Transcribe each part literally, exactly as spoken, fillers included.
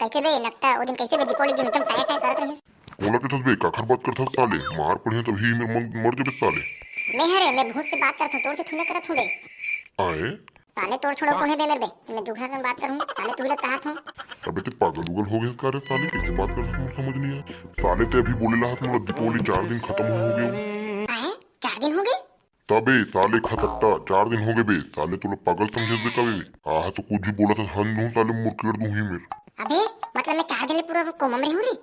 कइसे बे नकटा, ओ दिन कइसे बे दीपावली दिन एकदम टाय टाय करत रहिस? कोला के थस बे, काखर बात करथस साले? मार पड़िया तभी मर जबे साले। मैं हरे, मैं भूत से बात करत हूँ, तोर से थोड़े करत हूँ बे। आए? साले तोर छोड़ो कोन हे बे मेर बे, मैं दूसरा से बात करूँ, साले तू ही लग कहा था। अबे ते पागल उगल हो गए का रे साले, कैसे बात करथस मोर समझ नहीं आए। साले ते अभी बोले लाहत मोला दीपावली चार दिन खत्म हो गए। आए? चार दिन हो गए? तबे साले खतट्टा, चार दिन हो गए बे, साले तोला पागल समझे दे का बे? आहा तो कुछ भी बोला था, हन दूँ साले, मुर कर दूँ ही मेर। अबे, मतलब मैं चार दिन ले पूरा कोमा में रहूँ रे?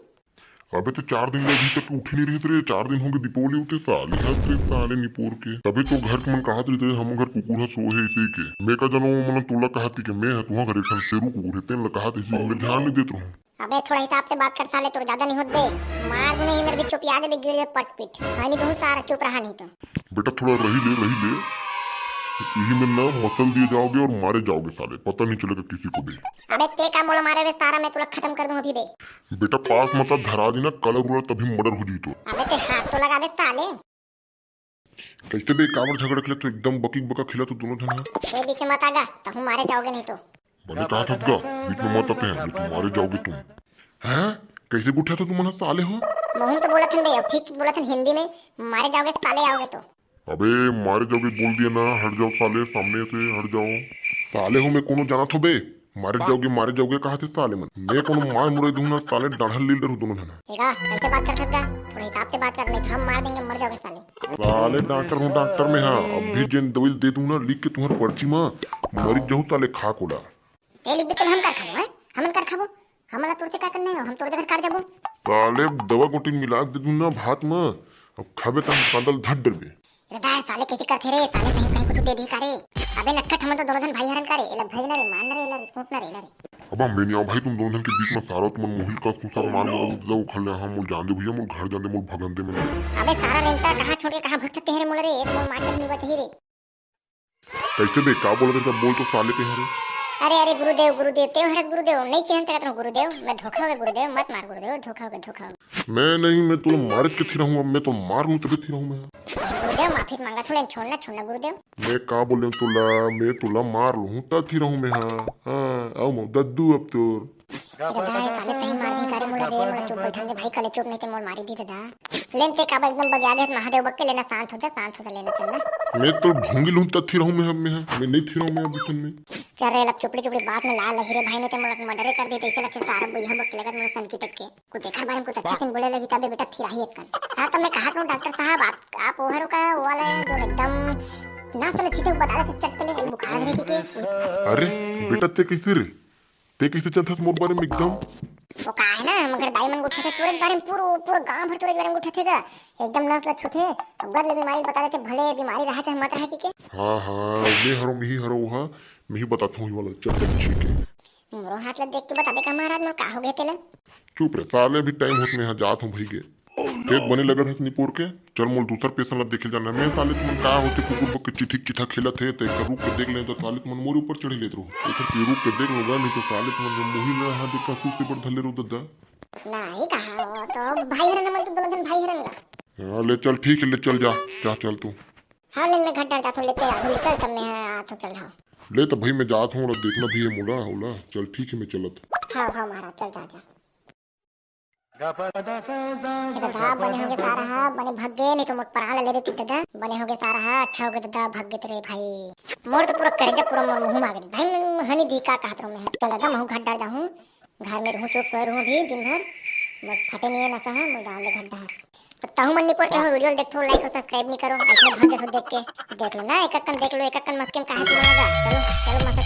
अबे तो चार दिन ले अभी तक उठी नहीं रहिस रे, चार दिन हो गए दीपावली होते साले, हंस रे साले निपोर के। तभी तो घर के मन कहत रहिस रे, हम घर कुकुर ह सो हे इसे के। मैं का जानो, मन तोला कहत कि मैं ह तुहा घर एक ठन शेरू कुकुर हे, तेन ला कहत इसी मैं ध्यान नहीं देत रहूं। अबे थोड़ा हिसाब से बात कर साले, तोर ज्यादा नहीं होत बे। मार दूं नहीं मेरे भी चुप याद है बे, गिर दे पट पीट। हाँ नहीं दूं सारा, चुप रहा नहीं तो। बेटा थोड़ा रही ले, रही ले। यही में ना मसल दिए जाओगे और मारे जाओगे साले, पता नहीं चलेगा किसी को भी। अबे ते का मोला मारे बे सारा, मैं तोला खत्म कर दूं अभी बे। बेटा पास मत आ, धरा दी ना कलर उलर तभी मर्डर हो जी तो। अबे ते हाथ तो लगा बे साले। कैसे बे काबर झगड़ा खेला तो एकदम बकी बका खेला तो दोनों जना। ए बीच में मत आगा, तहूं मारे जाओगे नहीं तो। बने कहा था का बीच में मत आते हैं, नहीं तो मारे जाओगे तुम। हैं? कैसे गुठा था तुम साले हो? मोहन तो बोला था बे, ठीक बोला था हिंदी में, मारे जाओगे साले आओगे तो। अबे मारे जाओगे बोल दिया ना, हट जाओ साले सामने से हट जाओ। साले हो मैं कोनो जाना थो बे, मारे जाओगे मारे जाओगे कहा थे साले मन। मैं कोनो मार मुरे दूं ना साले, डाढ़ल लील रहू दोनों जना। देखा कैसे बात कर सकता, थोड़ा हिसाब से बात कर नहीं तो हम मार देंगे, मर जाओगे साले। साले डॉक्टर हूँ डॉक्टर में हाँ, अभी जेन दवाई दे दूं ना लिख के तुम्हार पर्ची में, मरी जाहू साले खा कोला। ते लिख दे हम कर खाबो हैं, हमन कर खाबो। हमला तोर से का करना है, हम तोर जगह काट जाबो। साले दवा गोटी मिला दे दूं ना भात में, अब खाबे त हम कांदल धर डरबे। रे दाई साले कैसे करथे रे, साले कहीं कहीं कुछ दे दी का रे। अबे नटखट हमन तो दोनों जन भाई हरन का रे, एला भेजना रे, मारना रे, एला रे, सूटना रे, एला रे। अब मैं नहीं आओ भाई तुम दोनों जन के बीच में, सारा तुमन मोहिल का सुसर मार मोर दे उखल ले, हाँ मोर जान दे भैया, मोर घर जान दे, मोर भगन दे मन। अबे सारा रेंटा कहाँ छोड़ के कहाँ भटकते हैं रे मोला रे, एक मोर मार के नहीं बचे ही रे। कैसे बे का बोल रहे बोल तो साले पे हरे। अरे अरे गुरुदेव गुरुदेव, तेव हरत गुरुदेव, नहीं चिन्हन सकत रहूं गुरुदेव, मैं धोखा हो गया गुरुदेव, मत मार गुरुदेव, धोखा हो गया धोखा हो गया। मैं नहीं, मैं तो मार के थी रहूं, अब मैं तो मार लूं तभी थी रहूं मैं। गुरुदेव माफी मांगा, थोड़े छोड़ना छोड़ना गुरुदेव। मैं का बोले तोला, मैं तोला मार लूं तब थी रहूं मैं। हाँ हाँ, आओ मो दद्दू अब तोर। ए दादा, ए साले सही मार दी का रे मोला रे, मोला चुप बैठन दे भाई, कले चुप नहीं ते मोर मारी दी दादा। लेन ते काबर एकदम बगिया दे महादेव बक्के, लेना शांत हो जा, शांत हो जा, लेना चलना। मैं तो भोंगी लूं तथी रहूं मैं, मैं, मैं नहीं थी रहूं मैं अब बिचन में। चल रे, लब चुपड़ी चुपड़ी बात में ला लही रे भाई, नहीं ते मोला मर्डरे कर दी, तो इसे लगते सारा बुढ़िया बक्के लगत मोला सन की टक्के। कुछ देखा बारे में कुछ अच्छे से बोले लगी तबे बेटा थी रही एक कन। हाँ तो मैं कहा था डॉक्टर साहब, आप, आप वो हरो का वो वाला है जो एकदम ना समझ चीजें बता रहे थे चट पहले बुखार है कि के। अरे बेटा ते कैसे रे? ते कइसे जानथस मोर बारे में एकदम? वो का है ना, हम घर दाई मन गोठियाथे तोरे बारे में, पूरा, पूरा गांव भर तोरे बारे में गोठियाथे गा। एकदम नस ल छूथे, अब गद ले बीमारी बता देथे, भले बीमारी रहा चाहे मत रहा कि के। हाँ, हाँ, मैं हरो, मिही हरो हा, मिही बताथो ही वाला, चल, चल, ठीक है। मोरो हाथ ल देख के बताबे का महाराज, मोर का हो गए तेला? चुप रे, साले भी टाइम होत में यहाँ जात हूँ भई गे। ते बने लगत हस निपोर के, चल मोल दूसर पेशेंट ला देखे जाना। मैं साले तुमन का होते कुकुर बक के चिथिक चिथा खेलत हे, ते कर रुक के देख ले तो साले तुमन मोरे ऊपर चढ़ी लेत रहो। एक रुक के देख लो गा, नहीं तो साले तुमन मोही ना हाथ देखा सूसे पर धले रो दद्दा। नहीं कहा, वो तो भाई हरन, हमन तो दोनों जन भाई हरन गा। हाँ, ले चल, ठीक है, ले चल जा, जा चल तू। हाँ, ले मैं घर डर जाता हूँ, लेते आ, निकल तब मैं आता हूँ, चल हाँ। ले तो भाई मैं जात हूँ, और देखना भी है मोला, होला, चल ठीक है, मैं चलत। हाँ, हाँ महाराज, चल जा, जा। हे ददा, बने होगे सारा हा, बने भग गे, नहीं तो मोर परान ला ले देती ददा। बने होगे सारा हा, अच्छा होगे ददा, भग गे तेरे भाई। मोर तो पूरा करेजा, पूरा मोर मुंह मांगे भाई, मैं हनी दी का कहत रहूं मैं। चल ददा, महू घर डर जाहूं, घर में रहूं, चुप सोए रहूं अभी दिन भर। मोर फटे नहीं है नशा है, मोर डाल दे घर डर। तो तहु मन निपोर के हो, वीडियो देखथो, लाइक और सब्सक्राइब नहीं करो, ऐसे भग जसो देख के। देख लो ना, एक अक्कन देख लो, एक अक्कन मस्के में काहे तुम्हारा। चलो, चलो मस्के।